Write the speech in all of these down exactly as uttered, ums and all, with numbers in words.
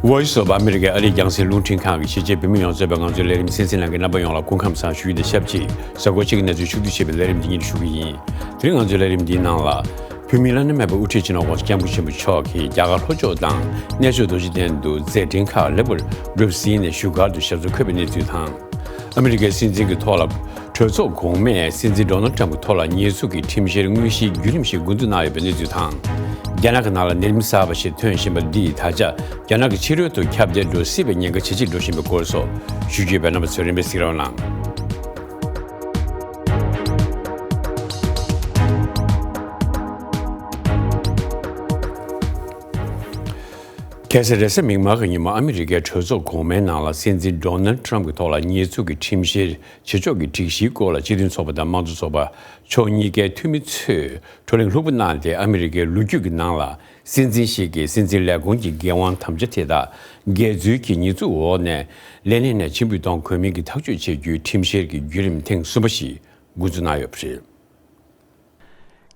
Voice of America ཨ་རིའི་རྒྱང་སྲིང་རླུང་འཕྲིན་ཁང་གི་གཞིས་བྱེས་བོད་མི་ཡོངས་གཙོས་པའི་ང་ཚོའི་ལས་རིམ་གསན་གཟིགས་གནང་མཁན་རྣམ་པ་ཡོངས་ལ་སྐུ་ཁམས་བཟང་ཞུ་རྒྱུ་དང་ཆབས་ཅིག་གཟའ་འཁོར་གཅིག་གི་གནས་ཚུལ་ཕྱོགས་བསྡུས་བྱས་པའི་ལས་རིམ་འདི་ཉིད་ཞུ་གི་ཡིན། དེ་རིང་ང་ཚོའི་ལས་རིམ་འདིའི་ནང་ལ། བོད་མིའི་བླ་ན་མེད་པའི་དབུ་ཁྲིད་སྤྱི་ནོར་༸གོང་ས་༸སྐྱབས་མགོན་ཆེན་པོ་མཆོག་གིས་རྒྱ་གར་ལྷོ་ཕྱོགས་དང་གནས་མཆོག་རྡོ་རྗེ་གདན་དུ་མཛད་འཕྲིན་ཁག་ལེགས་པར་གྲུབ་ཟིན་ནས་བཞུགས་སྒར་དུ་ཞབས་སོར་འཁོད་པའི་གནས་ཚུལ་དང་། ཨ་མི་རི་ཀའི་སྲིད་འཛིན་གྱི་ཐོག་ལ། གྲོས་ཚོགས་གོང་མས་སྲིད་འཛིན་ཌོ་ནལ་ཊམ་གྱི་ཐོག་ལ་ཉེས་འཛུགས་ཀྱི་ཁྲིམས་བཤེར་དངོས་གཞིའི་བརྒྱུད་རིམ་ཞིག་འགོ་འཛུགས་གནང་ཡོད་པའི་གནས་ཚུལ་དང་། རྒྱ་ནག་གི་ནང་ལ་ནད་རིམས་གསར་པ་ཞིག་ཐོན་བཞིན་པ་འདིས་ད་ཆ་རྒྱ་ནག་གི་ཕྱི་རོལ་དུ་ཁྱབ་གདལ་འགྲོ་སྲིད་པའི་ཉེན་ཁ་ཇེ་ཆེར་འགྲོ་བཞིན་པའི་སྐོར་སོགས་ཞུ་རྒྱུ་ཡོད་པས། རྣམ་པ་ཚོས་རིམ་པས་གཟིགས་རོགས་གནང་། གལ་སྲིད་རེས་གཟའ་མིག་དམར་གྱི་ཉིན་མོ་ཨ་མི་རི་ཀའི་གྲོས་ཚོགས་གོང་མའི་ནང་ལ་སྲིད་འཛིན་ཌོ་ནལ་ཊམ་གྱི་ཐོག་ལ་ཉེས་འཛུགས་ཀྱི་ཁྲིམས་བཤེར་བྱེད་ཕྱོགས་ཀྱི་སྒྲིག་གཞིའི་སྐོར་ལ་སྤྱི་མཐུན་ཚོགས་པ་དང་དམངས་གཙོ་ཚོགས་པ་ཕྱོགས་གཉིས་ཀའི་འཐུས་མི་ཚོས་བགྲོ་གླེང་ལྷུག་པོ་གནང་སྟེ། ཨ་མི་རི་ཀའི་ལོ་རྒྱུས་ཀྱི་ནང་ལ་སྲིད་འཛིན་ཞིག་གིས་སྲིད་འཛིན་ལས་ཁུངས་ཀྱི་འགན་དབང་དམ་བཅའ་དེ་དག་འགལ་འཛོལ་གྱི་ཉེས་འཛུགས་འོག་ནས་ལས་གནས་ནས་ཕྱིར་འབུད་གཏོང་དགོས་མིན་གྱི་ཐག་གཅོད་བྱེད་རྒྱུའི་ཁྲིམས་བཤེར་གྱི་བརྒྱུད་རིམ་ཐེངས་གསུམ་པ་ཞིག་འགོ་འཛུགས་གནང་ཡོད་པ་རེད།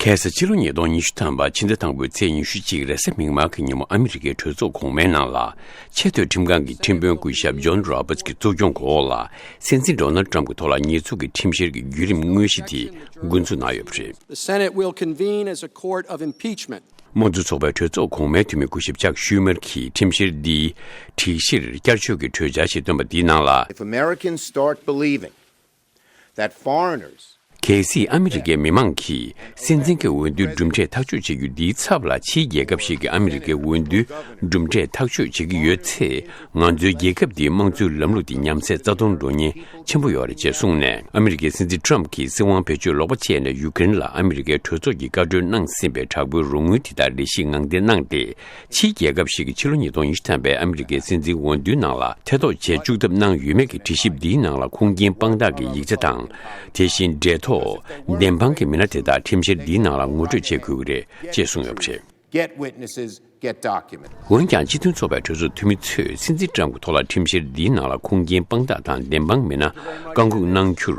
ཁ་སང་ཕྱི་ལོ་ཉིས་སྟོང་ཉི་ཤུ་ཐམ་པ་ཕྱི་ཟླ་དང་པོའི་ཚེས་ཉི་ཤུ་གཅིག་རེས་གཟའ་མིག་དམར་གྱི་ཉིན་མོ་ཨ་མི་རི་ཀའི་གྲོས་ཚོགས་གོང་མའི་ནང་ལ། ཆེས་མཐོའི་ཁྲིམས་ཁང་གི་ཁྲིམས་དཔོན་སྐུ་ཞབས་ཇོན་རོ་བར་ཊི་གི་གཙོ་སྐྱོང་འོག་ལ། སྲིད་འཛིན་ཌོ་ནལ་ཊམ་གྱི་ཐོག་ལ་ཉེས་འཛུགས་ཀྱི་ཁྲིམས་བཤེར་གྱི་བརྒྱུད་རིམ་དངོས་གཞི་དེ་འགོ་འཛུགས་གནང་ཡོད་པ་རེད། The Senate will convene as a court of impeachment. དམངས་གཙོ་ཚོགས་པའི་གྲོས་ཚོགས་གོང་མའི་འཐུས་མི་སྐུ་ཞབས་ཅག་ཤུ་མར་གྱིས་ཁྲིམས་བཤེར་འདིའི་སྒྲིག་གཞིར་བསྐྱར་བཅོས་ཀྱི་གྲོས་འཆར་ཞིག་བཏོན་པ་འདིའི་ནང་ལ། If Americans start believing that foreigners that foreigners གལ་སྲིད་ཨ་མི་རི་ཀའི་མི་མང་གིས་སྲིད་འཛིན་གྱི་འོས་བསྡུའི་གྲུབ་འབྲས་ཐག་གཅོད་བྱེད་རྒྱུ་འདིའི་ཚབ་ལ་ཕྱིའི་རྒྱལ་ཁབ་ཞིག་གིས་ཨ་མི་རི་ཀའི་འོས་བསྡུའི་གྲུབ་འབྲས་ཐག་གཅོད་བྱེད་ཀྱི་ཡོད་ཚེ། ང་ཚོའི་རྒྱལ་ཁབ་འདིའི་དམངས་གཙོའི་ལམ་ལུགས་འདི་ཉམས་སད་རྩ་གཏོང་འགྲོ་ཉེན་ཆེན་པོ་ཡོད་རེད་ཅེས་གསུངས་ནས། ཨ་མི་རི་ཀའི་སྲིད་འཛིན་ཊམ་གྱིས་སྲིད་དབང་བེད་སྤྱོད་ལོག་པ་བྱས་ནས་ཡུ་ཀེ་རེན་ལ་ཨ་མི་རི་ཀའི་གྲོས་ཚོགས་ཀྱིས་བཀའ་འཁྲོལ་གནང་ཟིན་པའི་དྲག་པོའི་རོགས་དངུལ་དེ་དག་རེ་ཞིག་ངང་འདེད་གནང་སྟེ། ཕྱིའི་རྒྱལ་ཁབ་ཞིག་གིས་ཕྱི་ལོ་ཉིས་སྟོང་ཉི་ཤུ་ཐམ་པའི་ཨ་མི་རི་ཀའི་སྲིད་འཛིན་འོས་བསྡུའི་ནང་ལ་ཐེ་གཏོགས་བྱེད་བཅུག་ཐབས་གནང་ཡོད་མེད་ཀྱི་དྲི་ཞིབ་འདིའི་ནང་ལ་ཁུངས་སྐྱེལ་དཔང་རྟགས་ཀྱི་ཡིག་ཆ་དང་། དེ་བཞིན་འབྲེལ་ཐོགས་བདེན་དཔང་གི་མི་སྣ་དེ་དག་ཁྲིམས་བཤེར་འདིའི་ནང་ལ་ངོ་སྤྲོད་བྱེད་དགོས་ཀྱི་རེད་ཅེས་གསུངས་ཡོད་པ་རེད། Get witnesses, get documents. འོན་ཀྱང་སྤྱི་མཐུན་ཚོགས་པའི་གྲོས་ཚོགས་འཐུས་མི་ཚོས་སྲིད་འཛིན་ཊམ་གྱི་ཐོག་ལ་ཁྲིམས་བཤེར་འདིའི་ནང་ལ་ཁུངས་སྐྱེལ་དཔང་རྟགས་དང་བདེན་དཔང་མི་སྣ་བཀག་འགོག་གནང་རྒྱུར་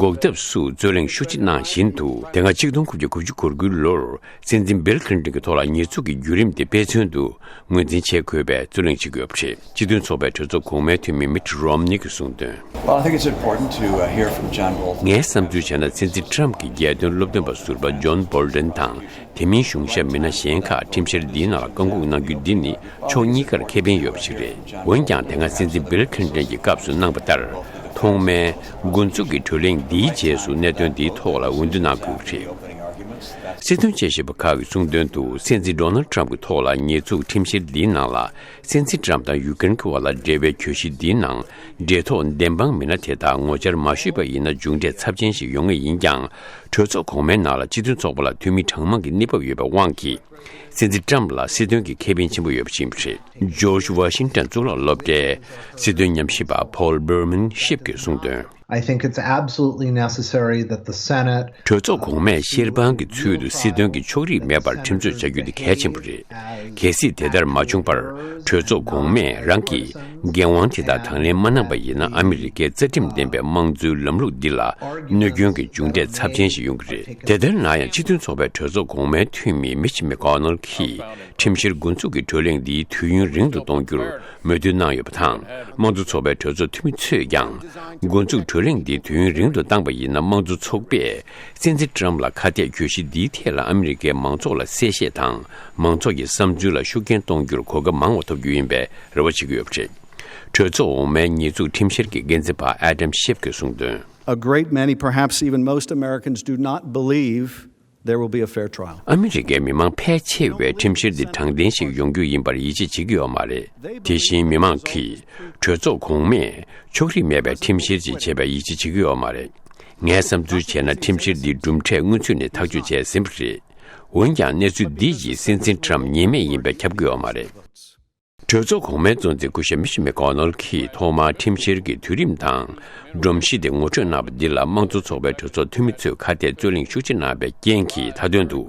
འགོག་ཐབས་སུ་རྩོད་གླེང་ཤུགས་ཆེ་གནང་བཞིན་དུ། དེ་སྔ་གཅིག་སྟོང་དགུ་བརྒྱ་དགུ་བཅུ་གོ་དགུའི་ལོར། སྲིད་འཛིན་བྷིལ་ཁི་ལིན་ཊོན་གྱི་ཐོག་ལ་ཉེས་འཛུགས་ཀྱི་བརྒྱུད་རིམ་དེ་དཔེ་མཚོན་དུ་ངོས་འཛིན་བྱེད་དགོས་པའི་རྩོད་གླེང་བྱེད་ཀྱི་ཡོད་པ་རེད། སྤྱི་མཐུན་ཚོགས་པའི་གྲོས་ཚོགས་གོང་མའི་འཐུས་མི་མིཊ་རོམ་ནི་གིས་གསུངས་དོན། Well, I think it's important to, uh, hear from John Bolton. ངའི་བསམ་ཚུལ་བྱས་ན། སྲིད་འཛིན་ཊམ་གྱི་རྒྱལ་དོན་སློབ་སྟོན་པ་ཟུར་པ་ཇོན་བྷོལ་ཊོན་དང་། དེ་མིན་གཞུང་ཞབས་མི་སྣ་གཞན་ཁག་ཁྲིམས་བཤེར་འདིའི་ནང་ལ་བཀག་འགོག་གནང་རྒྱུ་འདི་ནི་ཕྱོགས་གཉིས་ཀར་ཁེ་ཕན་ཡོད་པ་ཞིག་རེད། འོན་ཀྱང་དེ་སྔ་སྲིད་འཛིན་བྷིལ་ཁི་ལིན་ཊོན་གྱི་སྐབས་སུ་གནང་པ་ལྟར། ཐོག་མའི་འགོ་འཛུགས་ཀྱི་གྲོས་གླེང་འདིའི་རྗེས་སུ་གནད་དོན་འདིའི་ཐོག་ལ་འོས་བསྡུ་གནང་དགོས་ཀྱི་རེད། སྲིད་དོན་དཔྱད་ཞིབ་པ་ཁག་གིས་གསུངས་དོན་དུ། སྲིད་འཛིན་ཌོ་ནལ་ཊམ་གྱི་ཐོག་ལ་ཉེས་འཛུགས་ཁྲིམས་བཤེར་འདིའི་ནང་ལ། སྲིད་འཛིན་ཊམ་དང་ཡུ་ཀེ་རེན་གྱི་བར་ལ་འབྲེལ་བའི་གྱོད་གཞི་འདིའི་ནང་འབྲེལ་ཐོགས་བདེན་དཔང་མི་སྣ་དེ་དག་ངོ་བཅར་མ་ཞུས་པ་ཡིན་ན། མཇུག་འབྲས་ཚབས་ཆེན་ཞིག་ཡོང་ངེས་ཡིན་ཀྱང་། གྲོས་ཚོགས་གོང་མའི་ནང་ལ་སྤྱི་མཐུན་ཚོགས་པ་ལ་འཐུས་མི་གྲངས་མང་གི་གནས་བབ་ཡོད་པའི་དབང་གིས། སྲིད་འཛིན་ཊམ་ལ་སྲིད་དོན་གྱི་ཁེ་ཕན་ཆེན་པོ་ཡོད་པ་ཞིག་ཡིན་པ་རེད། ཇོརྗ་ཝ་ཤིང་ཊོན་གཙུག་ལག་སློབ་གྲྭའི་སྲིད་དོན་ཉམས་ཞིབ་པ་ཕོལ་བྷེར་མན་ཤིབ་ཀྱིས་གསུངས་དོན། I think it's absolutely necessary that the Senate གྲོས་ཚོགས་གོང་མས་བཤེར་དཔང་གི་ཚུལ་དུ་སྲིད་དོན་གྱི་ཕྱོགས་རིས་མེད་པར་ཁྲིམས་རྩོད་བྱ་རྒྱུ་དེ་གལ་ཆེན་པོ་རེད། གལ་སྲིད་དེ་ལྟར་མ་བྱུང་བར། གྲོས་ཚོགས་གོང་མས་རང་གི་འགན་དབང་དེ་དག་དང་ལེན་མ་གནང་པ་ཡིན་ན། ཨ་མི་རི་ཀའི་རྩ་ཁྲིམས་ལྡན་པའི་དམངས་གཙོའི་ལམ་ལུགས་འདི་ལ་གནོད་སྐྱོན་གྱི་མཇུག་འབྲས་ཚབས་ཆེན་ཞིག་ཡོང་གི་རེད། དེ་ལྟར་ན་ཡང་། སྤྱི་མཐུན་ཚོགས་པའི་གྲོས་ཚོགས་གོང་མའི་འཐུས་མི་མིཆ་མེ་ཀོ་ནལ་གྱིས། ཁྲིམས་བཤེར་འགོ་འཛུགས་ཀྱི་གྲོས་གླེང་འདིའི་དུས་ཡུན་རིང་དུ་གཏོང་རྒྱུར་མོས་མཐུན་གནང་ཡོད་པ་དང་། དམངས་གཙོ་ཚོགས་པའི་གྲོས་ཚོགས་འཐུས་མི་ཚོས་ཀྱང་། འགོ་འཛུགས་གྲོས་གླེང་འདི་དུས་ཡུན་རིང་དུ་བཏང་པ་ཡིན་ན། དམངས་གཙོ་ཚོགས་པས་སྲིད་འཛིན་ཊམ་ལ་ཁ་གཏད་གྱོད་གཞི་འདིའི་ཐད་ལ་ཨ་མི་རི་ཀའི་མང་ཚོགས་ལ་གསལ་བཤད་དང་། མང་ཚོགས་ཀྱི་བསམ་ཚུལ་ལ་ཤུགས་རྐྱེན་གཏོང་རྒྱུར་གོ་སྐབས་མང་བ་ཐོབ་རྒྱུ་ཡིན་པའི་རེ་བ་བྱེད་ཀྱི་ཡོད་པ་རེད། གྲོས་ཚོགས་འོག་མའི་ཉེས་འཛུགས་ཁྲིམས་བཤེར་གྱི་འགན་འཛིན་པ་ཨེ་ཌམ་ཤིབ་ཀྱིས་གསུངས་དོན། A great many, perhaps even most Americans, do not believe there will be a fair trial. ཨ་མི་རི་ཀའི་མི་མང་ཕལ་ཆེ་བས་ཁྲིམས་བཤེར་འདི་དྲང་བདེན་ཞིག་ཡོང་རྒྱུ་ཡིན་པར་ཡིད་ཆེས་བྱེད་ཀྱི་ཡོད་མ་རེད། དེ་བཞིན་མི་མང་གིས་གྲོས་ཚོགས་གོང་མས་ཕྱོགས་རིས་མེད་པའི་ཁྲིམས་བཤེར་ཅིག་བྱེད་པར་ཡིད་ཆེས་བྱེད་ཀྱི་ཡོད་མ་རེད། ངའི་བསམ་ཚུལ་བྱས་ན། ཁྲིམས་བཤེར་འདིའི་གྲུབ་འབྲས་སྔོན་ཚུད་ནས་ཐག་གཅོད་བྱས་ཟིན་པ་རེད། འོན་ཀྱང་། གནས་ཚུལ་འདི་ཡིས་སྲིད་འཛིན་ཊམ་ཉེས་མེད་ཡིན་པས་ཁྱབ་ཀྱི་ཡོད་མ་རེད། གྲོས་ཚོགས་གོང་མའི་གཙོ་འཛིན་སྐུ་ཞབས་མི་ཆི་མེ་ཀོ་ནལ་གྱིས་ཐོག་མར་ཁྲིམས་བཤེར་གྱི་དུས་རིམ་དང་སྒྲོམ་གཞི་དེ་ངོ་སྤྲོད་གནང་བ་འདི་ལ། དམངས་གཙོ་ཚོགས་པའི་གྲོས་ཚོགས་འཐུས་མི་ཚོས་ཁ་གཏད་རྩོད་གླེང་ཤུགས་ཆེ་གནང་བའི་རྐྱེན་གྱིས། མཐའ་དོན་དུ།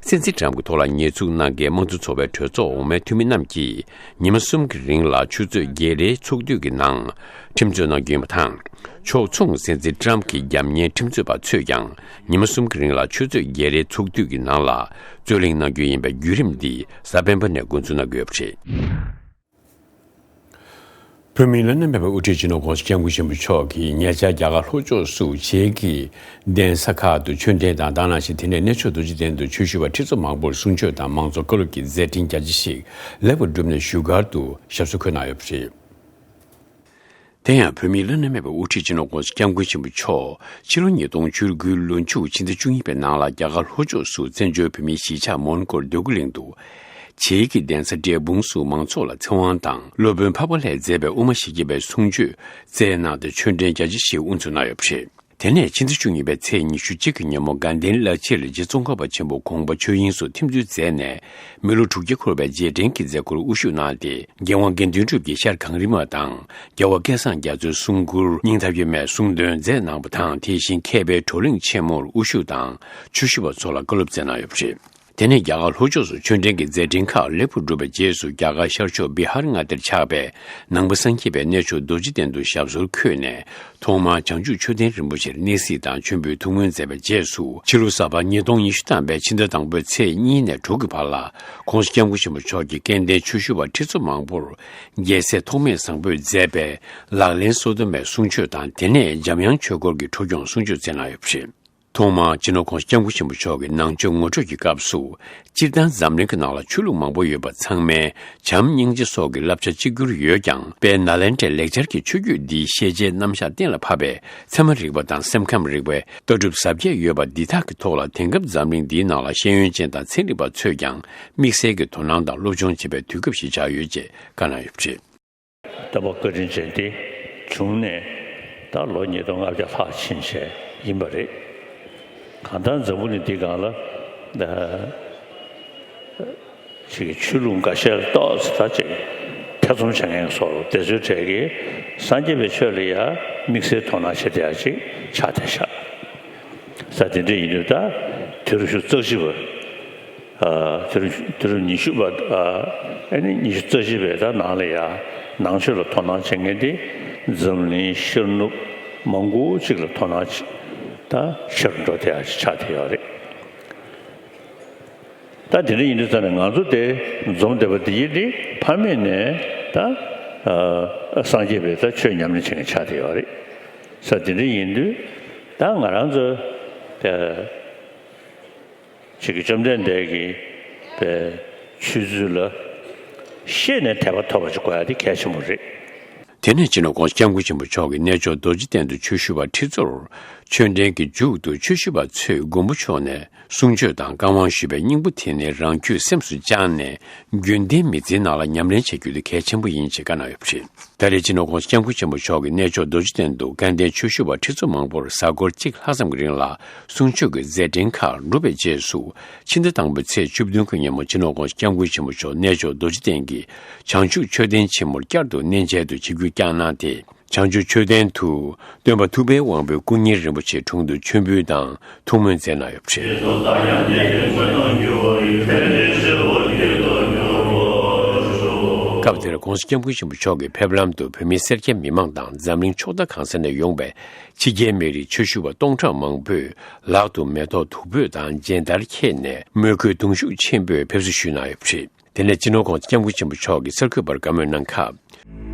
སྲིད་འཛིན་ཊམ་གྱི་ཐོག་ལ་ཉེས་འཛུགས་གནང་མཁན་དམངས་གཙོ་ཚོགས་པའི་གྲོས་ཚོགས་འོག་མའི་འཐུས་མི་རྣམས་ཀྱིས། ཉི་མ་གསུམ་གྱི་རིང་ལ་ཆུ་ཚོད་བརྒྱད་རེའི་ཚོགས་དུས་ཀྱི་ནང་ཁྲིམས་རྩོད་གནང་རྒྱུ་ཡིན་པ་དང་། ཕྱོགས་མཚུངས་སྲིད་འཛིན་ཊམ་གྱི་རྒྱབ་གཉེར་ཁྲིམས་རྩོད་པ་ཚོས་ཀྱང་ཉི་མ་གསུམ་གྱི་རིང་ལ་ཆུ་ཚོད་བརྒྱད་རེའི་ཚོགས་དུས་ཀྱི་ནང་ལ་རྩོད་གླེང་གནང་རྒྱུ་ཡིན་པའི་བརྒྱུད་རིམ་འདི་གཟའ་སྤེན་པ་ནས་འགོ་འཛུགས་གནང་གི་ཡོད་པ་རེད། བོད་མིའི་བླ་ན་མེད་པའི་དབུ་ཁྲིད་སྤྱི་ནོར་༧གོང་ས་༧སྐྱབས་མགོན་ཆེན་པོ་མཆོག་གིས་ཉེ་ཆར་རྒྱ་གར་ལྷོ་ཕྱོགས་སུ་བྱེས་ཀྱི་གདན་ས་ཁག་ཏུ་ཆོས་འབྲེལ་དང་དེ་ནང་བཞིན་དེ་ནས་གནས་མཆོག་རྡོ་རྗེ་གདན་དུ་ཆོས་ཞུ་བ་ཁྲི་ཚོ་མང་པོར་གསུང་ཆོས་དང་མང་གཙོ་བཀའ་སློབ་ཀྱི་མཛད་འཕྲིན་རྒྱ་ཆེ་ཞིག་ལེགས་པར་བསྒྲུབས་ནས་བཞུགས་སྒར་དུ་ཞབས་སོར་འཁོད་གནང་ཡོད་པ་རེད། དེ་ཡང་བོད་མིའི་བླ་ན་མེད་པའི་དབུ་ཁྲིད་སྤྱི་ནོར་༧གོང་ས་༧སྐྱབས་མགོན་ཆེན་པོ་མཆོག་ཕྱི་ལོ་ཉིས་སྟོང་བཅུ་དགུ་ལོ་མཇུག་ཕྱི་ཟླ་བཅུ་གཉིས་པའི་ནང་ལ་རྒྱ་གར་ལྷོ་ཕྱོགས་སུ་བཙན་བྱོལ་བོད་མིའི་གཞིས་ཆགས་མོན་གྷོར་འདོད་རྒུ་གླིང་དུ། བྱེས་ཀྱི་གདན་ས་འབྲས་སྤུངས་སུ་མང་ཚོགས་ལ་ཚེ་དབང་དང་སློབ་དཔོན་འཕགས་པ་ལྷས་མཛད་པའི་དབུ་མ་ཞེས་བགྱི་བའི་གསུང་ཆོས་སྩལ་གནང་སྟེ་ཆོས་འབྲེལ་རྒྱ་ཆེ་ཞིག་དབུ་འཛུགས་གནང་ཡོད་པ་རེད། དེ་ནས་ཕྱི་ཟླ་བཅུ་གཉིས་པའི་ཚེས་ཉི་ཤུ་གཅིག་གི་ཉིན་མོ་དགའ་ལྡན་བླ་སྤྱིར་རྗེ་ཙོང་ཁ་པ་ཆེན་པོ་དགོངས་པ་ཆོས་དབྱིངས་སུ་ཐིམ་འཛུལ་མཛད་ནས་མི་ལོ་དྲུག་བརྒྱ་འཁོར་བའི་རྗེས་དྲན་གྱི་མཛད་སྒོར་དབུ་བཞུགས་གནང་སྟེ་རྒྱལ་དབང་དགེ་འདུན་གྲུབ་ཀྱི་ཤར་གངས་རི་མ་དང་རྒྱལ་བ་སྐལ་བཟང་རྒྱ་མཚོའི་གསུང་མགུར་སྙིང་ཐག་པའི་མའི་གསུང་འདོན་མཛད་གནང་བ་དང་། དེ་བཞིན་མཁས་པའི་བགྲོ་གླེང་ཆེན་མོར་དབུ་བཞུགས་དང་ཆོས་ཞུ་བ་ཚོ་ལ་བཀའ་སློབ་སྩལ་གནང་ཡོད་པ་རེད། དེ་ནས་རྒྱ་གར་ལྷོ་ཕྱོགས་སུ་ཆོས་འབྲེལ་གྱི་མཛད་འཕྲིན་ཁག་ལེགས་པོ་བསྒྲུབས་པའི་རྗེས་སུ་རྒྱ་གར་ཤར་ཕྱོགས་བི་ཧར་མངའ་སྡེར་ཆགས་པའི་ནང་པ་སངས་རྒྱས་པའི་གནས་མཆོག་རྡོ་རྗེ་གདན་དུ་ཞབས་སོར་འཁོད་ནས། ཐོག་མར་བྱང་ཆུབ་མཆོད་རྟེན་རིན་པོ་ཆེར་གནས་གཟིགས་དང་མཆོད་འབུལ་ཐུགས་སྨོན་མཛད་པའི་རྗེས་སུ། ཕྱི་ལོ་གཟའ་པ་ཉིས་སྟོང་ཉི་ཤུ་ཐམ་པའི་ཕྱི་ཟླ་དང་པོའི་ཚེས་གཉིས་ནས་དྲུག་གི་བར་ལ། ྋགོང་ས་ྋསྐྱབས་མགོན་ཆེན་པོ་མཆོག་གིས་སྐལ་ལྡན་ཆོས་ཞུ་བ་ཁྲི་ཚོ་མང་པོར། རྒྱལ་སྲས་ཐོགས་མེད་བཟང་པོས་མཛད་པའི་ལག་ལེན་སོ་བདུན་མའི་གསུང་ཆོས་དང་། དེ་ནས་འཇམ་དབྱངས་ཆོས་འཁོར་གྱི་འཁྲུངས་སྐྱོང་གསུང་ཆོས་སྩལ་གནང་ཡོད་པ་རེད། ཐོག་མར་སྤྱི་ནོར་ྋགོང་ས་ྋསྐྱབས་མགོན་ཆེན་པོ་མཆོག་གིས་ནང་ཆོས་ངོ་སྤྲོད་ཀྱི་སྐབས་སུ། སྤྱིར་བཏང་འཛམ་གླིང་གི་ནང་ལ་ཆོས་ལུགས་མང་པོ་ཡོད་པ་ཚང་མའི་བྱམས་སྙིང་རྗེ་སོགས་ཀྱི་བསླབ་བྱ་གཅིག་གྱུར་ཡོད་ཀྱང་། དཔལ་ནཱ་ལེནྡྲའི་ལེགས་སྦྱར་གྱི་ཆོས་བརྒྱུད་འདིའི་ཤེས་བྱའི་རྣམ་གཞག་གཏན་ལ་ཕབ་པའི་ཚད་མ་རིག་པ་དང་སེམས་ཁམས་རིག་པའི་ལྟ་གྲུབ་ཟབ་རྒྱས་ཡོད་པ་འདི་དག་གི་ཐོག་ལ། དེང་སྐབས་འཛམ་གླིང་འདིའི་ནང་ལ་ཤེས་ཡོན་ཅན་དང་ཚན་རིག་པ་ཚོས་ཀྱང་དམིགས་བསལ་གྱི་དོ་སྣང་དང་སློབ་སྦྱོང་བྱེད་པའི་དུས་སྐབས་ཤིག་ཆགས་ཡོད་ཅེས་བཀའ་གནང་ཡོད་པ་རེད། ལྟ་བ་བཀའ་དྲིན་ཅན་དེ་བྱུང་ནས་ད་ལོ་ཉིས་སྟོང་ལྔ་བརྒྱ་ལྷག་ཕྱིན་བྱས་ཡིན་པ་རེད། གང་ལྟར་འཛམ་བུ་གླིང་འདི་སྒང་ལ་ད་ཅིག་ཆོས་ལུགས་འགའ་ཤས་ལ་ཏོག་ཙམ་ད་ཅིག་ཐེ་ཚོམ་བྱེད་མཁན་སོགས་དེ་ཚོའི་གྲས་ཀྱིས་སངས་རྒྱས་པའི་ཆོས་ལ་ཡང་དམིགས་བསལ་དོ་སྣང་བྱེད་བསྡད་ཡ་ཅིག་ཆགས་བསྡད་ཤག། ས་དེ་འདྲ་ཡིན་དུས་ད་དུས་རབས་ཉི་ཤུ་རྩ་གཅིག་པ། དུས་རབས་དུས་རབས་ཉི་ཤུ་པ། ཨ་ནི་ཉི་ཤུ་རྩ་བཞི་པའི་ད་ནང་ལ་ཡང་ནང་ཆོས་ལ་དོ་སྣང་བྱེད་མཁན་དེ་འཛམ་གླིང་ཤར་ནུབ་མང་པོ་ཅིག་ལ་དོ་སྣང་ད་ཆེ་རུ་འགྲོ་བསྡད་ཡ་ཅིག་ཆགས་བསྡད་ཡོད་རེད། ད་དེ་འདྲ་ཡིན་དུས་ཙང་ནས་ང་ཚོ་དེ་འཛོམས་བསྡད་པ་དེ་ཡིན་དེ་ཕ་མེས་ནས་ད་ཨ་སངས་རྒྱས་པའི་ད་ཆོས་ཉམས་ལེན་བྱེད་མཁན་ཆགས་བསྡད་ཡོད་རེད། ས་དེ་འདྲ་ཡིན་དུས་ད་ང་རང་ཚོ་ད། ཅིག་གི་བཅོམ་ལྡན་འདས་ཀྱི་པའི་ཆོས་ཚུལ་ལ་ཤེས་ནས་དད་པ་ཐོབ་པ་ཅིག་དགོས་ཡ་དེ་གལ་ཆེན་པོ་རེད། དེ་ནས་སྤྱི་ནོར་༧གོང་ས་༧སྐྱབས་མགོན་ཆེན་པོ་མཆོག་གིས་གནས་མཆོག་རྡོ་རྗེ་གདན་དུ་ཆོས་ཞུ་བ་ཁྲི་ཚོར་ཆོས་འབྲེལ་གྱི་མཇུག་ཏུ་ཆོས་ཞུ་བ་ཚོས་མགོན་པོ་མཆོག་ནས་གསུང་ཆོས་དང་བཀའ་དབང་ཞུས་པའི་སྙིང་པོ་དེ་ནི་རང་རྒྱུད་སེམས་སུ་བཅངས་ནས་རྒྱུན་ལྡན་མི་ཚེའི་ནང་ལ་ཉམས་ལེན་བྱ་རྒྱུ་དེ་གལ་ཆེན་པོ་ཡིན་ཞེས་བཀའ་གནང་ཡོད་པ་རེད། ད་རེས་སྤྱི་ནོར་༧གོང་ས་༧སྐྱབས་མགོན་ཆེན་པོ་མཆོག་གིས་གནས་མཆོག་རྡོ་རྗེ་གདན་དུ་སྐལ་ལྡན་ཆོས་ཞུ་བ་ཁྲི་ཚོ་མང་པོར་གཟའ་འཁོར་གཅིག་ལྷག་ཙམ་གྱི་རིང་ལ་གསུང་ཆོས་ཀྱི་མཛད་འཕྲིན་ཁག་བསྒྲུབས་པའི་རྗེས་སུ། ཕྱི་ཟླ་དང་པོའི་ཚེས་བཅུ་བདུན་གྱི་ཉིན་མོ་སྤྱི་ནོར་༧གོང་ས་༧སྐྱབས་མགོན་ཆེན་པོ་མཆོག་གནས་མཆོག་རྡོ་རྗེ་གདན་གྱི་བྱང་ཆུབ་མཆོད་རྟེན་ཆེན་མོར་བསྐྱར་དུ་གནས་མཇལ་དུ་ཆིབས་བསྒྱུར་བསྐྱངས་གནང་སྟེ། བྱང་ཆུབ་མཆོད་རྟེན་དུ་སྟོན་པ་ཐུབ་པའི་དབང་པོའི་སྐུ་བརྙན་རིན་པོ་ཆེའི་དྲུང་དུ་མཆོད་འབུལ་དང་། ཐུགས་སྨོན་མཛད་གནང་ཡོད་པ་རེད། སྐབས་དེར་༧གོང་ས་༧སྐྱབས་མགོན་ཆེན་པོ་མཆོག་གིས་ཕེབས་ལམ་དུ་བོད་མི་སེར་སྐྱ་མི་མང་དང་འཛམ་གླིང་ཕྱོགས་མཐའ་གང་ས་ནས་ཡོང་བའི་ཕྱི་རྒྱལ་མི་རིགས་ཆོས་ཞུ་བ་སྟོང་ཕྲག་མང་པོས་ལག་ཏུ་མེ་ཏོག་བདུག་སྤོས་དང་མཇལ་དར་འཁྱེར་ནས་མོས་གུས་གདུང་ཤུགས་ཆེན་པོས་ཕེབས་བསུ་ཞུས་གནང་ཡོད་པ་རེད། དེ་ནས་སྤྱི་ནོར་༧གོང་ས་༧སྐྱབས་མགོན་ཆེན་པོ་མཆོག་གིས་གསར་འགོད་པར་བཀའ་མོལ་གནང་སྐབས།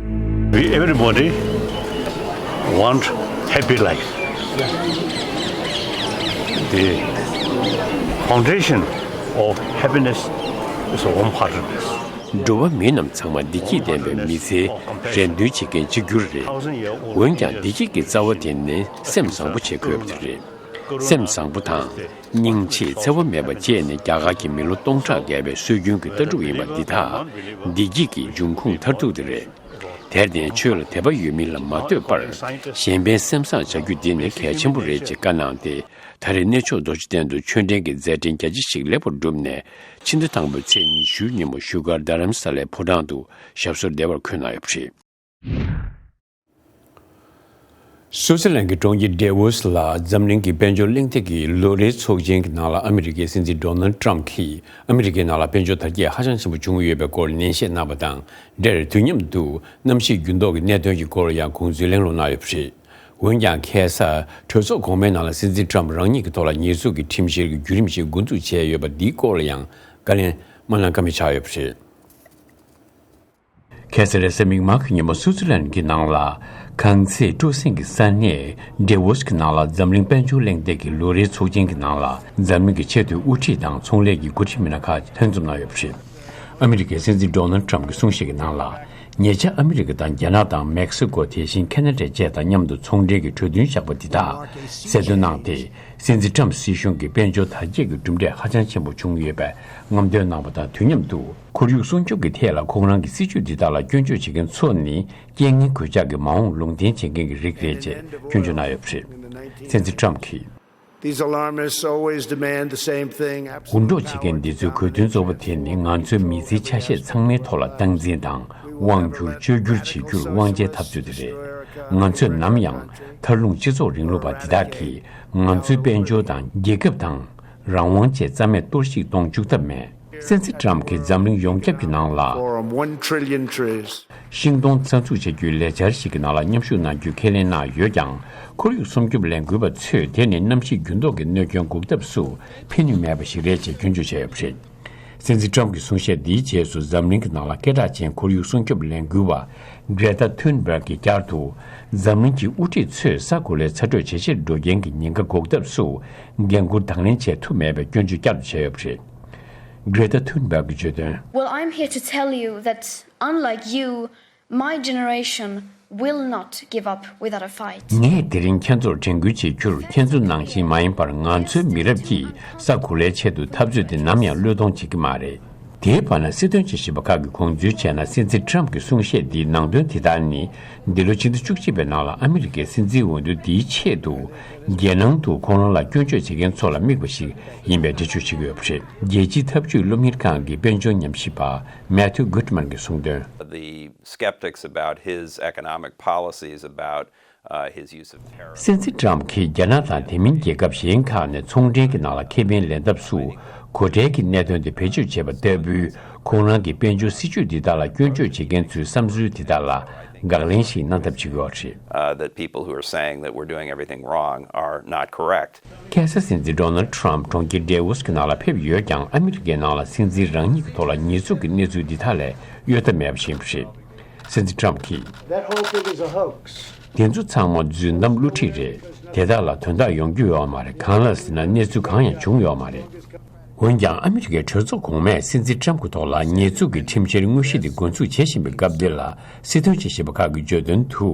We everybody want happy life. The foundation of happiness is warm-heartedness. འགྲོ་བ་མི་རྣམས་ཚང་མ་བདེ་སྐྱིད་ལྡན་པའི་མི་ཚེ་རེ་འདུན་བྱེད་མཁན་གཅིག་གྱུར་རེད། འོན་ཀྱང་བདེ་སྐྱིད་ཀྱི་རྩ་བ་དེ་ནི་སེམས་བཟང་པོ་བྱེད་དགོས་པ་དེ་རེད། སེམས་བཟང་པོ་དང་། སྙིང་རྗེ་འཚེ་བ་མེད་པ་བཅས་ནི་རྒྱ་གར་གྱི་མི་ལོ་སྟོང་ཕྲག་བརྒལ་བའི་སྲོལ་རྒྱུན་གྱི་ལྟ་གྲུབ་ཡིན་པ་འདི་དག་བདེ་སྐྱིད་ཀྱི་འབྱུང་ཁུངས་མཐར་ཐུག་དེ་རེད། དེར་བརྟེན་ཆོས་ལ་དད་པ་ཡོད་མིན་ལ་མ་ལྟོས་པར་གཞན་ཕན་སེམས་བཟང་བྱ་རྒྱུ་འདི་ནི་གལ་ཆེན་པོ་རེད་ཅེས་བཀའ་གནང་སྟེ། ད་རེས་གནས་མཆོག་རྡོ་རྗེ་གདན་དུ་ཆོས་འབྲེལ་གྱི་མཛད་འཕྲིན་རྒྱ་ཆེ་ཞིག་ལེགས་པར་བསྒྲུབས་ནས་ཕྱི་ཟླ་དང་པོའི་ཚེས་ཉི་ཤུའི་ཉིན་མོ་བཞུགས་སྒར་རྡ་རམ་ས་ལའི་ཕོ་བྲང་དུ་ཞབས་སོར་བདེ་བར་འཁོད་གནང་ཡོད་པ་རེད། སུའུ་ཙེར་ལན་གྱི་གྲོང་ཁྱེར་ཌེ་ཝོ་སི་ལ་འཛམ་གླིང་གི་དཔལ་འབྱོར་གླེང་སྟེགས་ཀྱི་ལོ་རེའི་ཚོགས་ཆེན་གྱི་ནང་ལ་ཨ་མི་རི་ཀའི་སྲིད་འཛིན་ཌོ་ནལ་ཊམ་གྱིས་ཨ་མི་རི་ཀའི་ནང་ལ་དཔལ་འབྱོར་དར་རྒྱས་ཧ་ཅང་ཆེན་པོ་བྱུང་ཡོད་པའི་སྐོར་ནན་བཤད་གནང་བ་དང་འབྲེལ། དུས་མཉམ་དུ་གནམ་གཤིས་འགྱུར་ལྡོག་གི་གནད་དོན་གྱི་སྐོར་ལ་ཡང་དགོངས་ཚུལ་གླེང་སློང་གནང་ཡོད་པ་རེད། འོན་ཀྱང་ཁ་སང་གྲོས་ཚོགས་གོང་མའི་ནང་ལ་སྲིད་འཛིན་ཊམ་རང་ཉིད་ཀྱི་ཐོག་ལ་ཉེས་འཛུགས་ཀྱི་ཁྲིམས་བཤེར་གྱི་བརྒྱུད་རིམ་ཞིག་འགོ་འཛུགས་བྱས་ཡོད་པ་འདིའི་སྐོར་ལ་ཡང་བཀའ་ལན་མ་གནང་ཀ་མེད་ཆགས་ཡོད་པ་རེད། ཁ་སང་རེས་གཟའ་མིག་དམར་གྱི་ཉིན་མོ་སུའུ་ཙི་ལན་གྱི་ནང་ལ། གངས་ཚད་སྤྲོ་གསེང་གི་ས་གནས་ཌེ་ཝོ་སི་གི་ནང་ལ་འཛམ་གླིང་དཔལ་འབྱོར་གླེང་སྟེགས་ཀྱི་ལོ་རེའི་ཚོགས་ཆེན་གྱི་ནང་ལ། འཛམ་གླིང་གི་ཆེས་མཐོའི་དབུ་ཁྲིད་དང་ཚོང་ལས་ཀྱི་འགོ་ཁྲིད་མི་སྣ་ཁག་ལྷན་འཛོམས་གནང་ཡོད་པ་རེད། ཨ་མི་རི་ཀའི་སྲིད་འཛིན་ཌོ་ནལ་ཊམ་གྱི་གསུང་བཤད་ཀྱི་ནང་ལ། ཉེ་ཆར་ཨ་མི་རི་ཀ་དང་རྒྱ་ནག་དང་མེག་སི་ཀོ། དེ་བཞིན་ཁེ་ན་ཌ་བཅས་དང་མཉམ་དུ་ཚོང་འབྲེལ་གྱི་གྲོས་མཐུན་བཞག་པ་འདི་དག་གསལ་སྟོན་གནང་སྟེ། སྲིད་འཛིན་ཊམ་སྲིད་གཞུང་གིས་དཔལ་འབྱོར་དར་རྒྱས་ཀྱི་གྲུབ་འབྲས་ཧ་ཅང་ཆེན་པོ་བྱུང་ཡོད་པའི་རྔམ་སྟོན་གནང་བ་དང་། དུས་མཉམ་དུ་ཁོར་ཡུག་སྲུང་སྐྱོབ་ཀྱི་ཐད་ལ་ཁོང་རང་གི་སྲིད་ཇུས་འདི་དག་ལ་སྐྱོན་བརྗོད་བྱེད་མཁན་ཚོ་ནི། རྐྱེན་ངན་གོད་ཆག་གི་མ་འོངས་ལུང་འདྲེན་བྱེད་མཁན་གྱི་རིགས་རེད་ཅེས་སྐྱོན་བརྗོད་གནང་ཡོད་པ་རེད། སྲིད་འཛིན་ཊམ་གྱིས། These alarmists always demand the same thing. སྒུག་འགྲོ་བྱེད་མཁན་འདི་ཚོའི་དགོས་འདུན་གཙོ་བོ་དེ་ནི། ང་ཚོའི་མི་ཚེའི་ཆ་ཤས་ཚང་མའི་ཐོག་ལ་སྟངས་འཛིན་དང་། དབང་སྒྱུར་བཅོས་བསྒྱུར་བྱེད་རྒྱུར་དབང་ཆའི་འཐབ་རྩོད་དེ་རེད། ང་ཚོས་ནམ་ཡང་མཐར་ལྷུང་སྤྱི་ཚོགས་རིང་ལུགས་པ་འདི་དག་གིས་ང་ཚོའི་དཔལ་འབྱོར་དང་རྒྱལ་ཁབ་དང་རང་དབང་བཅས་རྩ་མེད་གཏོར་བཤིག་གཏོང་བཅུག་ཐབས་མེད། སྲིད་འཛིན་ཊམ་གྱིས་འཛམ་གླིང་ཡོངས་ཁྱབ་ཀྱི་ནང་ལ། Forum, one trillion trees. ཤིང་སྡོང་གསར་འཛུགས་བྱ་རྒྱུའི་ལས་འཆར་ཞིག་གི་ནང་ལ་མཉམ་ཞུགས་གནང་རྒྱུའི་ཁས་ལེན་གནང་ཡོད་ཀྱང་། ཁོར་ཡུག་སྲུང་སྐྱོབ་ལས་འགུལ་བ་ཚོས་དེ་ནི་གནམ་གཤིས་འགྱུར་ལྡོག་གི་གནོད་སྐྱོན་འགོག་ཐབས་སུ་ཕན་ནུས་མེད་པ་ཞིག་རེད་ཅེས་སྐྱོན་བརྗོད་བྱས་ཡོད་པ་རེད། སྲིད་འཛིན་ཊམ་གྱི་གསུང་བཤད་འདིའི་རྗེས་སུ། འཛམ་གླིང་གི་ནང་ལ་སྐད་གྲགས་ཅན་ཁོར་ཡུག་སྲུང་སྐྱོབ་ལས་འགུལ་བ་གྲེ་ཏཱ་ཐུན་སྦེརག་གིས་བསྐྱར་དུ། འཛམ་གླིང་གི་དབུ་ཁྲིད་ཚོས་ས་གོ་ལའི་ཚ་དྲོད་ཇེ་ཆེར་འགྲོ་རྐྱེན་གྱི་ཉེན་ཁ་འགོག་ཐབས་སུ་འགན་འཁུར་དང་ལེན་བྱེད་ཐུབ་མེད་པའི་སྐྱོན་བརྗོད་བསྐྱར་དུ་བྱས་ཡོད་པ་རེད། གྲེ་ཏཱ་ཐུན་སྦེརག་གིས་བརྗོད་དོན། Well, I'm here to tell you that, unlike you, my generation will not give up without a fight. ངས་དེ་རིང་ཁྱེད་ཚོར་དྲན་སྐུལ་བྱེད་རྒྱུར། ཁྱེད་ཚོ་ནང་བཞིན་མ་ཡིན་པར། ང་ཚོའི་མི་རབས་ཀྱིས་ས་གོ་ལའི་ཆེད་དུ་འཐབ་རྩོད་དེ་ནམ་ཡང་བློས་གཏོང་བྱེད་ཀྱི་མ་རེད། དེའི་བར་ན། སྲིད་དོན་དཔྱད་ཞིབ་པ་ཁག་གིས་དགོངས་ཚུལ་བྱས་ན། སྲིད་འཛིན་ཊམ་གྱི་གསུང་བཤད་འདིའི་ནང་དོན་དེ་དག་ནི། འདི་ལོ་ཕྱི་ཟླ་བཅུ་གཅིག་པའི་ནང་ལ་ཨ་མི་རི་ཀའི་སྲིད་འཛིན་འོས་བསྡུ་འདིའི་ཆེད་དུ། རྒྱལ་ནང་དུ་ཁོང་རང་ལ་སྐྱོན་བརྗོད་བྱེད་མཁན་ཚོ་ལ་དམིགས་པ་ཞིག་ཡིན་པའི་འགྲེལ་བརྗོད་བྱེད་ཀྱི་ཡོད་པ་རེད། རྒྱལ་སྤྱིའི་འཐབ་ཇུས་སློབ་གཉེར་ཁང་གི་དཔལ་འབྱོར་ཉམས་ཞིབ་པ་མེ་ཐུ་གུད་མན་གྱིས་གསུངས་དོན། The skeptics about his economic policies, about, uh, his use of tariffs. སྲིད་འཛིན་ཊམ་གྱིས་རྒྱ་ནག་དང་དེ་མིན་རྒྱལ་ཁབ་གཞན་ཁག་ནས་ཚོང་འབྲེལ་གྱི་ནང་ལ་ཁེ་ཕན་ལེན་ཐབས་སུ། གོ་ཁྲལ་གྱི་གནད་དོན་དེ་བེད་སྤྱོད་བྱས་པ་ལྟ་བུའི་ཁོང་རང་གི་དཔལ་འབྱོར་སྲིད་ཇུས་འདི་དག་ལ་སྐྱོན་བརྗོད་བྱེད་མཁན་ཚོའི་བསམ་ཚུལ་དེ་དག་ལ་དགག་ལན་ཞིག་གནང་ཐབས་བྱེད་ཀྱི་ཡོད་རེད། Uh, that people who are saying that we're doing everything wrong are not correct. ཁ་སང་སྲིད་འཛིན་ཌོ་ནལ་ཊམ་གྲོང་ཁྱེར་ཌེ་ཝོ་སི་གི་ནང་ལ་ཕེབས་ཡོད་ཀྱང་། ཨ་མི་རི་ཀའི་ནང་ལ་སྲིད་འཛིན་རང་ཉིད་ཀྱི་ཐོག་ལ་ཉེས་འཛུགས་ཀྱི་གནས་ཚུལ་འདི་དག་ལས་གཡོལ་ཐབས་མེད་པ་ཞིག་ཡིན་པ་རེད། སྲིད་འཛིན་ཊམ་གྱིས། That whole thing is a hoax. དེ་ཚོ་ཚང་མ་རྫུན་གཏམ་བསླུ་བྲིད་རེད། དེ་དག་ལ་དོན་དག་ཡོང་རྒྱུ་ཡོད་མ་རེད། གང་ལ་ཟེར་ན། གནས་ཚུལ་གང་ཡང་བྱུང་ཡོད་མ་རེད། འོན་ཀྱང་། ཨ་མི་རི་ཀའི་གྲོས་ཚོགས་གོང་མས་སྲིད་འཛིན་ཊམ་གྱི་ཐོག་ལ་ཉེས་འཛུགས་ཀྱི་ཁྲིམས་བཤེར་དངོས་གཞི་དེ་འགོ་འཛུགས་བྱེད་བཞིན་པའི་སྐབས་འདི་ལ། སྲིད་དོན་དཔྱད་ཞིབ་པ་ཁག་གིས་བརྗོད་དོན་དུ།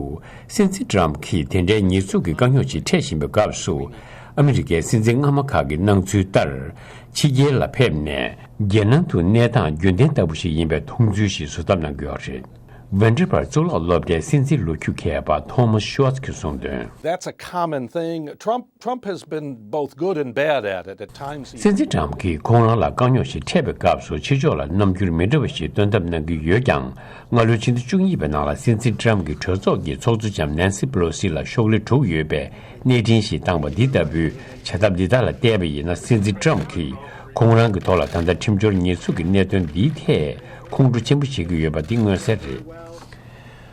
སྲིད་འཛིན་ཊམ་གྱིས་དེ་འདྲའི་ཉེས་འཛུགས་ཀྱི་དཀའ་རྙོག་ཅིག་འཕྲད་བཞིན་པའི་སྐབས་སུ། ཨ་མི་རི་ཀའི་སྲིད་འཛིན་སྔ་མ་ཁག་གིས་གནང་ཚུལ་ལྟར། ཕྱི་རྒྱལ་ལ་ཕེབས་ནས། རྒྱལ་ནང་དུ་གནས་སྟངས་རྒྱུན་ལྡན་ལྟ་བུ་ཞིག་ཡིན་པའི་མཐོང་ཚུལ་ཞིག་བཟོ་ཐབས་གནང་གི་ཡོད་རེད། ཝན་ཌར་བྷར་གཙུག་ལག་སློབ་གྲྭའི་སྲིད་འཛིན་ལོ་རྒྱུས་མཁས་པ་ཐོ་མཱས་ཤུ་ཝར་ཛི་གིས་གསུངས་དོན། That's a common thing. Trump, Trump has been both good and bad at it. At times he སྲིད་འཛིན་ཊམ་གྱིས་ཁོང་རང་ལ་དཀའ་རྙོག་ཞིག་འཕྲད་པའི་སྐབས་སུ། ཕྱི་ཕྱོགས་ལ་རྣམ་འགྱུར་མི་འདྲ་བ་ཞིག་སྟོན་ཐབས་གནང་གི་ཡོད་ཀྱང་། སྔ་ལོའི་ཕྱི་ཟླ་བཅུ་གཉིས་པའི་ནང་ལ་སྲིད་འཛིན་ཊམ་གྱིས་གྲོས་ཚོགས་ཀྱི་ཚོགས་གཙོ་ལྕམ་ནན་སི་པེ་ལོ་སི་ལ་ཤོག་ལྷེ་དྲུག་ཡོད་པའི་གནས་འཕྲིན་ཞིག་བཏང་བ་འདི་ལྟ་བུའི་བྱ་ཐབས་འདི་དག་ལ་བལྟས་པ་ཡིན་ན། སྲིད་འཛིན་ཊམ་གྱིས་ཁོང་རང་གི་ཐོག་ལ་ད་ལྟ་ཁྲིམས་སྦྱོར་ཉེས་འཛུགས་ཀྱི་གནད་དོན་འདིའི་ཐད་ཁོང་ཁྲོ་ཆེན་པོ་བྱེད་ཀྱི་ཡོད་པ་འདི་མངོན་གསལ་རེད།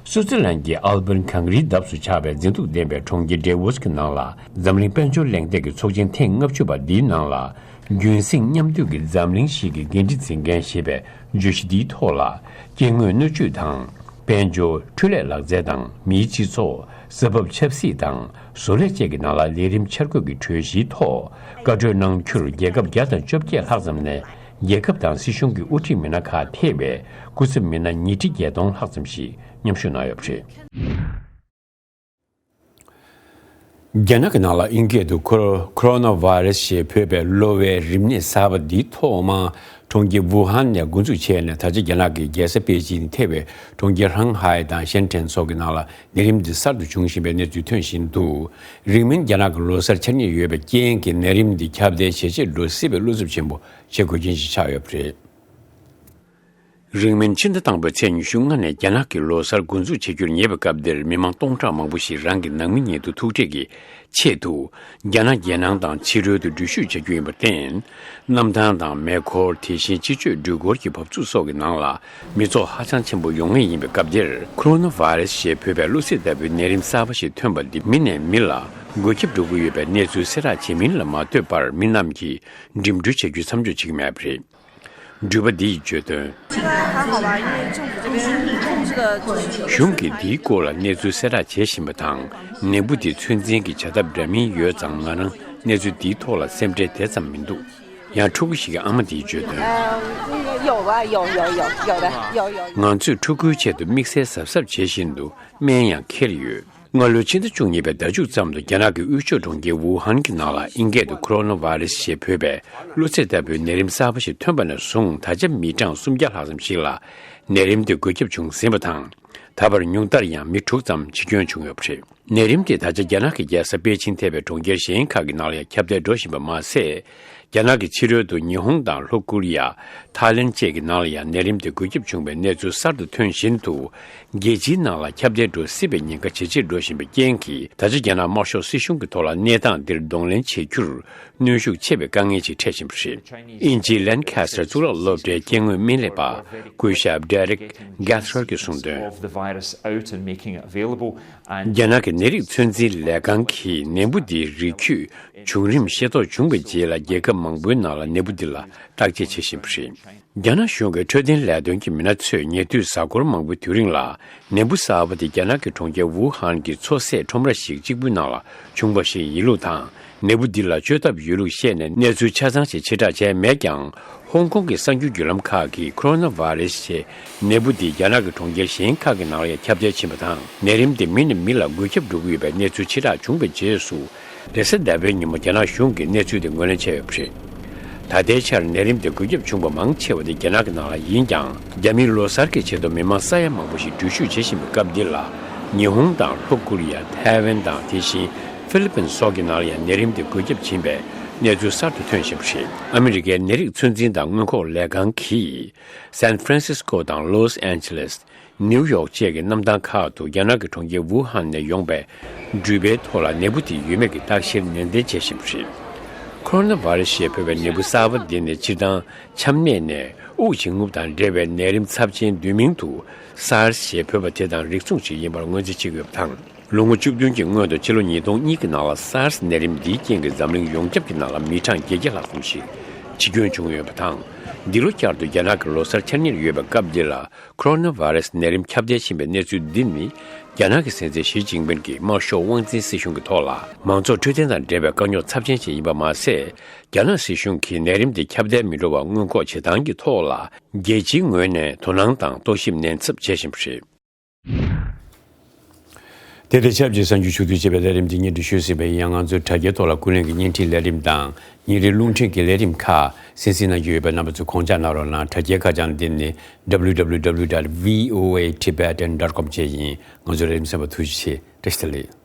སུའུ་ཙི་ལན་གྱི་ཨལ་བན་གངས་རིའི་འདབས་སུ་ཆགས་པའི་མཛེས་སྡུག་ལྡན་པའི་གྲོང་ཁྱེར་ཌེ་ཝོ་སི་གི་ནང་ལ། འཛམ་གླིང་དཔལ་འབྱོར་གླེང་སྟེགས་ཀྱི་ཚོགས་ཆེན་ཐེངས་ལྔ་བཅུ་པ་འདིའི་ནང་ལ། རྒྱུན་སྲིང་མཉམ་འདུས་ཀྱི་འཛམ་གླིང་ཞིག་གི་འགན་འཁྲི་འཛིན་མཁན་ཞེས་པའི་བརྗོད་གཞི་འདིའི་ཐོག་ལ། སྐྱེ་དངོས་སྣོད་བཅུད་དང་། དཔལ་འབྱོར། འཕྲུལ་ལས་ལག་རྩལ་དང་། མིའི་སྤྱི་ཚོགས། ས་བབ་ཆབ་སྲིད་དང་། བཟོ་ལས་བཅས་ཀྱི་ནང་ལ་ལས་རིམ་འཆར་འགོད་ཀྱི་གྲོས་གཞིའི་ཐོག་བཀའ་གྲོས་གནང་རྒྱུར། རྒྱལ་ཁབ་བརྒྱ་དང་བཅོ་བརྒྱད་ལྷག་ཙམ་ནས། རྒྱལ་ཁབ་དང་སྲིད་གཞུང་གི་དབུ་ཁྲིད་མི་སྣ་ཁག་ཐེ་བའི་སྐུ་ཚབ་མི་སྣ་ཉིས་ཁྲི་བརྒྱད་སྟོང་ལྷག་ཙམ་ཞིག་མཉམ་ཞུགས་གནང་ཡོད་པ་རེད། རྒྱ་ནག་གི་ནང་ལ་དབྱིན་སྐད་དུ་ཁོ་རོ་ཁོ་རོ་ན་ཝ་རེ་སི་ཞེས་འབོད་པའི་གློ་བའི་རིམས་ནད་གསར་པ་འདི་ཐོག་མར་གྲོང་ཁྱེར་ཝུ་ཧན་ནས་འགོ་འཛུགས་བྱས་ནས། ད་ཆ་རྒྱ་ནག་གི་རྒྱལ་ས་པེ་ཅིན་ཐེ་བའི་གྲོང་ཁྱེར་ཧྲང་ཧའེ་དང་ཞན་ཀྲེན་སོགས་ཀྱི་ནང་ལ་ནད་རིམས་འདི་གསར་དུ་འབྱུང་བཞིན་པའི་གནས་ཚུལ་ཐོན་བཞིན་འདུག་རིང་མིན་རྒྱ་ནག་གི་ལོ་གསར་འཆར་ཉེར་ཡོད་པའི་རྐྱེན་གྱིས། ནད་རིམས་འདི་ཁྱབ་གདལ་ཇེ་ཆེར་འགྲོ་སྲིད་པའི་བློ་འཚབ་ཆེན་པོ་བྱེད་དགོས་རྐྱེན་ཞིག་ཆགས་ཡོད་པ་རེད། རིང་མིན་ཕྱི་ཟླ་དང་པོའི་ཚེས་ཉི་ཤུ་ལྔ་ནས་རྒྱ་ནག་གི་ལོ་གསར་འགོ་འཛུགས་བྱེད་རྒྱུར་ཉེ་བའི་སྐབས་འདིར། མི་མང་སྟོང་ཕྲག་མང་པོ་ཞིག་རང་གི་ནང་མི་ཉིད་དུ་ཐུག་འཕྲད་ཀྱི་ཆེད་དུ། རྒྱ་ནག་རྒྱལ་ནང་དང་ཕྱི་རོལ་དུ་འགྲུལ་བཞུད་བྱ་རྒྱུ་ཡིན་པར་བརྟེན། གནམ་ཐང་དང་མེ་འཁོར། དེ་བཞིན་སྤྱི་སྤྱོད་འགྲུལ་འཁོར་གྱི་བབས་ཚུགས་སོགས་ཀྱི་ནང་ལ་མི་ཚོགས་ཧ་ཅང་ཆེན་པོ་ཡོང་ངེས་ཡིན་པའི་སྐབས་འདིར། ཁོ་རོ་ན་ཝ་རེ་སི་ཞེས་འབོད་པའི་གློ་ཚིགས་ལྟ་བུའི་ནད་རིམས་གསར་པ་ཞིག་ཐོན་པ་འདིས་མི་ནས་མི་ལ་འགོས་ཁྱབ་འགྲོ་གི་ཡོད་པའི་གནས་ཚུལ་གསལ་བསྒྲགས་བྱེད་མིན་ལ་མ་ལྟོས་པར། མི་རྣམས་ཀྱིས་འགྲིམ་འགྲུལ་བྱ་རྒྱུའི་མཚམས་འཇོག་བྱེད་ཀྱི་མེད་པ་རེད། འགྲུལ་པ་འདི་ཡིས་བརྗོད་དོན། 现在还好吧，因为政府这边控制的就是 གཞུང་གིས་འདིའི་སྐོར་ལ་གནས་ཚུལ་གསལ་བསྒྲགས་བྱེད་བཞིན་པ་དང་། ནད་འབུ་འདི་ཚོད་འཛིན་གྱི་བྱ་ཐབས་འདྲ་མིན་ཡོད་ཙང་། ང་རང་གནས་ཚུལ་འདིའི་ཐོག་ལ་སེམས་ཁྲལ་དེ་ཙམ་མི་འདུག་ཡང་ཕྲུ་གུ་ཞིག་གི་ཨ་མ་དེས་བརྗོད་དོན། 呃，那个有吧，有有有有的，有有有。 ང་ཚོས་ཕྲུ་གུའི་ཆེད་དུ་དམིགས་བསལ་གཟབ་གཟབ་བྱེད་བཞིན་དུ་སྨན་ཡང་འཁྱེར་ཡོད། སྔ་ལོའི་ཕྱི་ཟླ་བཅུ་གཉིས་པའི་ཟླ་མཇུག་ཙམ་དུ་རྒྱ་ནག་གི་དབུས་ཕྱོགས་གྲོང་ཁྱེར་ཝུ་ཧན་གྱི་ནང་ལ་ཨིན་སྐད་དུ་ཁོ་རོ་ན་ཝ་རེ་སི་ཞེས་འབོད་པའི་གློ་ཚད་ལྟ་བུའི་ནད་རིམས་གསར་པ་ཞིག་ཐོན་པ་ནས་བཟུང་། ད་ཆ་མི་གྲངས་སུམ་བརྒྱ་ལྷག་ཙམ་ཞིག་ལ་ནད་རིམས་དེ་འགོས་ཁྱབ་བྱུང་ཟིན་པ་དང་། ད་བར་ཉུང་མཐར་ཡང་མི་དྲུག་ཙམ་འཆི་སྐྱོན་བྱུང་ཡོད་པ་རེད། ནད་རིམས་དེ་ད་ཆ་རྒྱ་ནག་གི་རྒྱལ་ས་པེ་ཅིང་ཐེ་བའི་གྲོང་ཁྱེར་གཞན་ཁག་གི་ནང་ལ་ཡང་ཁྱབ་གདལ་འགྲོ་བཞིན་པ་མ་ཟད། རྒྱ་ནག་གི་ཕྱི་རོལ་དུ་ཉི་ཧོང་དང་ལྷོ་ཀོ་རི་ཡ། ཐའི་ལེན་བཅས་ཀྱི་ནང་ལ་ཡང་ནད་རིམས་དེ་འགོས་ཁྱབ་བྱུང་བའི་གནས་ཚུལ་གསར་དུ་ཐོན་བཞིན་དུ། རྒྱལ་སྤྱིའི་ནང་ལ་ཁྱབ་གདལ་འགྲོ་སྲིད་པའི་ཉེན་ཁ་ཇེ་ཆེར་འགྲོ་བཞིན་པའི་རྐྱེན་གྱིས། ད་ཆ་རྒྱ་ནག་དམར་ཤོག་སྲིད་གཞུང་གི་ཐོག་ལ་གནས་སྟངས་འདིར་གདོང་ལེན་བྱེད་རྒྱུར་གནོན་ཤུགས་ཆེ་བའི་དཀའ་ངལ་ཅིག་འཕྲད་བཞིན་པ་རེད། དབྱིན་ཇིའི་ལན་ཁ་སར་གཙུག་ལག་སློབ་གྲྭའི་སྐྱེ་དངོས་སྨན་ལས་པ་སྐུ་ཞབས་Derek Gathro གིས་གསུངས་དོན། Of the virus out and making it available and རྒྱ་ནག་གི་ནད་རིགས་ཚོད་འཛིན་ལས་ཁང་གིས་ནད་འབུ་འདིའི་རིགས་རྒྱུད་བྱུང་རིམ་ཤེས་རྟོགས་བྱུང་བའི་རྗེས་ལ། རྒྱལ་ཁབ་མང་པོའི་ནང་ལ་ནད་འབུ་འདི་ལ་བརྟག་དཔྱད་བྱེད་བཞིན་པ་རེད། རྒྱ་ནག་གཞུང་གི་འཕྲོད་བསྟེན་ལས་དོན་གྱི་མི་སྣ་ཚོས་ཉེ་དུས་གཟའ་འཁོར་མང་པོའི་དུས་རིང་ལ། ནད་འབུ་གསར་པ་དེ་རྒྱ་ནག་གི་གྲོང་ཁྱེར་ཝུ་ཧན་གྱི་མཚོ་ཟས་ཁྲོམ་ར་ཞིག་གཅིག་པུའི་ནང་ལ་བྱུང་བ་ཞིག་ཡིན་ལུགས་དང་། ནད་འབུ་འདི་ལ་བཅོས་ཐབས་ཡོད་ལུགས་བཤད་ནས། གནས་ཚུལ་ཆ་ཚང་ཞིག་ཕྱིར་བསྒྲགས་བྱས་མེད་ཀྱང་། ཧོང་ཀོང་གི་གསར་འགྱུར་བརྒྱུད་ལམ་ཁག་གིས་ཁོ་རོ་ན་ཝ་རེ་སི་ཞེས་ནད་འབུ་འདི་རྒྱ་ནག་གི་གྲོང་ཁྱེར་གཞན་ཁག་གི་ནང་ལ་ཡང་ཁྱབ་གདལ་ཕྱིན་པ་དང་། ནད་རིམས་དེ་མི་ནས་མི་ལ་འགོས་ཁྱབ་འགྲོ་གི་ཡོད་པའི་གནས་ཚུལ་ཕྱིར་བསྒྲགས་བྱུང་བའི་རྗེས་སུ། རེས་གཟའ་ཟླ་བའི་ཉིན་མོ་རྒྱ་ནག་གཞུང་གིས་གནས་ཚུལ་དེ་ངོས་ལེན་བྱས་ཡོད་པ་རེད། ད་ལྟའི་ཆར་ནད་རིམས་དེ་འགོས་ཁྱབ་བྱུང་བ་མང་ཆེ་བ་དེ་རྒྱ་ནག་གི་ནང་ལ་ཡིན་ཀྱང་། རྒྱ་མིའི་ལོ་གསར་གྱི་ཆེད་དུ་མི་མང་ས་ཡ་མང་པོ་ཞིག་འགྲུལ་བཞུད་བྱེད་བཞིན་པའི་སྐབས་འདི་ལ། ཉི་ཧོང་དང་ལྷོ་ཀོ་རི་ཡ། ཐའེ་ཝན་དང་། དེ་བཞིན་ཧྥི་ལི་པིན་སོགས་ཀྱི་ནང་ལ་ཡང་ནད་རིམས་དེ་འགོས་ཁྱབ་ཕྱིན་པའི་གནས་ཚུལ་གསར་དུ་ཐོན་བཞིན་པ་རེད། ཨ་མི་རི་ཀའི་ནད་རིགས་ཚོད་འཛིན་དང་སྔོན་འགོག་ལས་ཁང་གིས། སན་ཧྥ་རན་སིས་ཀོ་དང་ལོས་ཨན་ཇེ་ལེས། ནིའུ་ཡོག་བཅས་ཀྱི་གནམ་ཐང་ཁག་ཏུ་རྒྱ་ནག་གི་གྲོང་ཁྱེར་ཝུ་ཧན་ནས་ཡོང་པའི་འགྲུལ་པའི་ཐོག་ལ་ནད་འབུ་དེ་ཡོད་མེད་ཀྱི་བརྟག་བཤེར་ནན་ཏན་བྱེད་བཞིན་པ་རེད། ཁོ་རོ་ན་ཝ་རེ་སི་ཞེས་འབོད་པའི་ནད་འབུ་གསར་པ་འདི་ནི་སྤྱིར་བཏང་ཆམ་ནད་ནས་དབུགས་འབྱིན་རྔུབ་དང་འབྲེལ་བའི་ནད་རིམས་ཚབས་ཆེན་བསྡུས་མིང་དུ་སཱར་སི་ཞེས་འབོད་པ་དེ་དང་རིགས་མཚུངས་ཤིག་ཡིན་པར་སྔོན་རྩིས་བྱེད་ཀྱི་ཡོད་པ་དང་། ལོ་ངོ་བཅུ་བདུན་གྱི་སྔོན་དུ་ཕྱི་ལོ་ཉིས་སྟོང་གཉིས་ཀྱི་ནང་ལ་སཱར་སི་ནད་རིམས་འདིའི་རྐྱེན་གྱིས་འཛམ་གླིང་ཡོངས་ཁྱབ་ཀྱི་ནང་ལ་མི་གྲངས་བརྒྱད་བརྒྱ་ལྷག་ཙམ་ཞིག་འཆི་སྐྱོན་བྱུང་ཡོད་པ་དང་། འདི་ལོ་བསྐྱར་དུ་རྒྱ་ནག་གི་ལོ་གསར་འཆར་ཉེར་ཡོད་པའི་སྐབས་འདི་ལ། ཁོ་རོ་ན་ཝ་རེ་སི་ནད་རིམས་ཁྱབ་གདལ་ཕྱིན་པའི་གནས་ཚུལ་འདི་ནི། རྒྱ་ནག་གི་སྲིད་འཛིན་ཞི་ཅིན་ཕིན་གྱིས་དམར་ཤོག་དབང་འཛིན་སྲིད་གཞུང་གི་ཐོག་ལ་མང་ཚོགས་འཕྲོད་བསྟེན་དང་འབྲེལ་བའི་དཀའ་རྙོག་ཚབས་ཆེན་ཞིག་ཡིན་པ་མ་ཟད། རྒྱ་ནག་སྲིད་གཞུང་གིས་ནད་རིམས་འདི་ཁྱབ་གདལ་མི་འགྲོ་བར་སྔོན་འགོག་བྱེད་སྟངས་ཀྱི་ཐོག་ལ། རྒྱལ་སྤྱིའི་ངོས་ནས་དོ་སྣང་དང་རྟོག་ཞིབ་ནན་ཚབས་བྱེད་བཞིན་པ་རེད། དེ་དང་ཆབས་ཅིག་གསར་འགྱུར་ཕྱོགས་བསྡུས་བྱས་པའི་ལས་རིམ་འདི་སྙན་སྒྲོན་ཞུས་ཟིན་པ་ཡིན། ཡང་ང་ཚོའི་དྲ་རྒྱའི་ཐོག་ལ་ཀུན་གླེང་གི་བརྙན་འཕྲིན་ལས་རིམ་དང་། ཉིན་རེའི་རླུང་འཕྲིན་གྱི་ལས་རིམ་ཁག་གསན་གཟིགས་གནང་རྒྱུ་ཡོད་པས། རྣམ་པ་ཚོས་དགོངས་འཇགས་གནང་རོགས་གནང་། དྲ་རྒྱའི་ཁ་བྱང་འདི་ནི་W W W dot V O A Tibetan dot com བཅས་ཡིན། ང་ཚོའི་ལས་རིམ་གསན་པར་ཐུགས་རྗེ་ཆེ། བཀྲ་ཤིས་བདེ་ལེགས།